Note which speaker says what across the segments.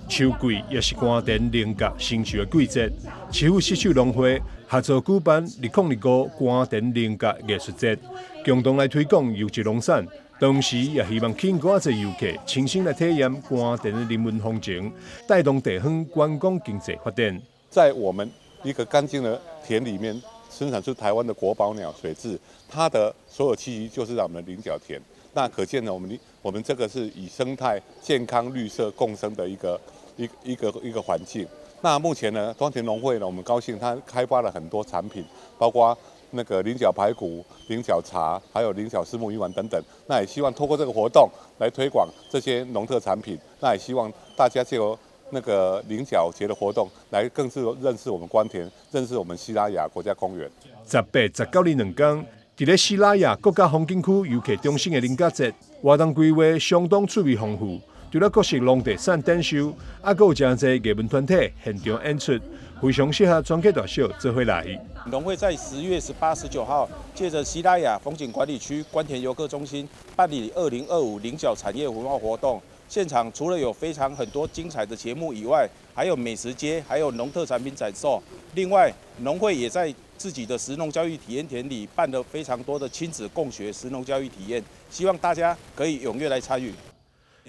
Speaker 1: 秋季也是官田菱角成熟的季節。市府石首農會合作舉辦2025官田菱角藝術節，共同來推廣優質農產，同時也希望吸引閣較濟遊客親身來體驗官田的人文風情，帶動地方觀光經濟發展。
Speaker 2: 在我們一個乾淨的田裡面生產出台灣的國寶鳥水雉，它的所有棲息就是在我們的菱角田。那可見呢，我們這個是以生態、健康、綠色共生的一個環境。那目前呢，官田農會呢，我們高興它開發了很多產品，包括那個菱角排骨、菱角茶，還有菱角虱目魚丸等等。那也希望透過這個活動來推廣這些農特產品。那也希望大家借由那個菱角節的活動，來更是認識我們官田，認識我們西拉雅國家公園。
Speaker 1: 18、19日2天，佇咧西拉雅國家風景區遊客中心的菱角節活動規劃相當趣味豐富，除了各式農特產展售，猶閣有誠濟藝文團體現場演出，非常適合全家大小做伙來。
Speaker 3: 農會在10月18、19號，借著西拉雅風景管理區官田遊客中心辦理2025菱角產業文化活動。現場除了有非常很多精彩的節目以外，還有美食街，還有農特產品展售。另外，農會也在自己的食農教育體驗田裡辦了非常多的親子共學食農教育體驗，希望大家可以踴躍來參與。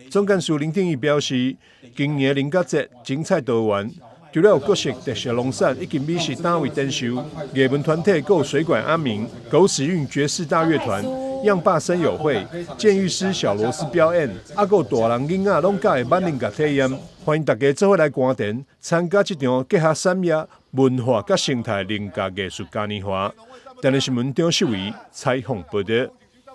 Speaker 1: 總幹事林定義表示，今年菱角節精彩多元，除了有各式特色農產以及美食攤位展售，藝文團體閣有水管阿明、狗屎運爵士大樂團、樣霸森友會、劍玉師小螺絲表演，猶閣有大人囡仔攏佮意的菱角體驗，歡迎大家做伙來官田參加這場結合產業、文化佮生態菱角藝術嘉年華。電視新聞張秀維採訪報道。